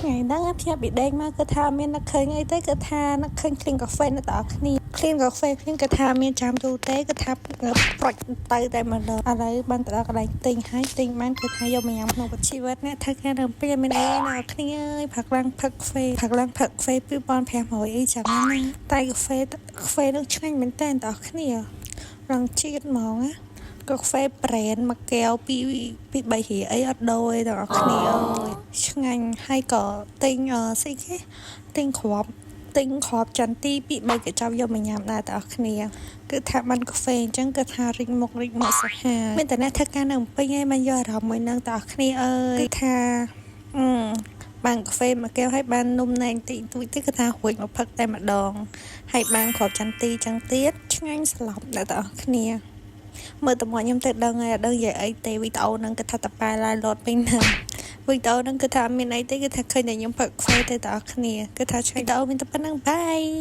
ថ្ងៃហ្នឹងភ្ញាក់ពីដេកមកគឺថាមាននឹកឃើញអីទេគឺថានឹកឃើញក្លៀនកាហ្វេនៅតើគ្នាក្លៀនកាហ្វេភ្លាមគឺថាមានចាំទូទេគឺថាប្រុចទៅតែម្ដងឥឡូវបានទៅដល់កន្លែងទិញហើយទិញបានគឺថាយកមកញ៉ាំក្នុងជីវិតអ្នកធ្វើការនៅពេលមានអីអ្នកគ្នាអើយផឹកឡើងផឹកកាហ្វេផឹកឡើងផឹកកាហ្វេ2500អីចឹងណាតែកាហ្វេកាហ្វេនឹងឆ្ងាញ់មែនតើតើគ្នារងជាតិហ្មងណាកាហ្វេប្រេនមួយកែវពីពី3រៀលអីអត់ដូរទេទាំងអស់គ្នាអើយឆ្ងាញ់ហើយក៏ទិញអឺស្អីគេទិញគ្រាប់ទិញគ្រាប់ចន្ទីពី3កញ្ចប់យកមកញ៉ាំដែរទាំងអស់គ្នាគឺថាបានកាហ្វេអញ្ចឹងគឺថារិចមុខរិចមកសាហាវមានតែអ្នកធ្វើការនៅភ្នំពេញឯងបានយកអារម្មណ៍មួយនឹងទាំងអស់គ្នាអើយគឺថាអឺបានកាហ្វេមួយកែវហើយបាននំណែងតិចតួចទៀតគឺថារួចមកផឹកតែម្ដងហើយបានគ្រាប់ចន្ទីចឹងទៀតឆ្ងាញ់ស្លាប់ដល់ទាំងអស់គ្នាមើលតមកខ្ញុំទៅដឹងហើយអត់ដឹងនិយាយអីទេវីដេអូហ្នឹងគឺថាតប៉ែឡាយលោតពេញហ្នឹងវីដេអូហ្នឹងគឺថាអត់មានអីទេគឺថាឃើញតែខ្ញុំផឹកកាហ្វេទៅទាំងអស់គ្នាគឺថាឆ្ងាញ់វីដេអូមានតែប៉ុណ្្នឹង bye.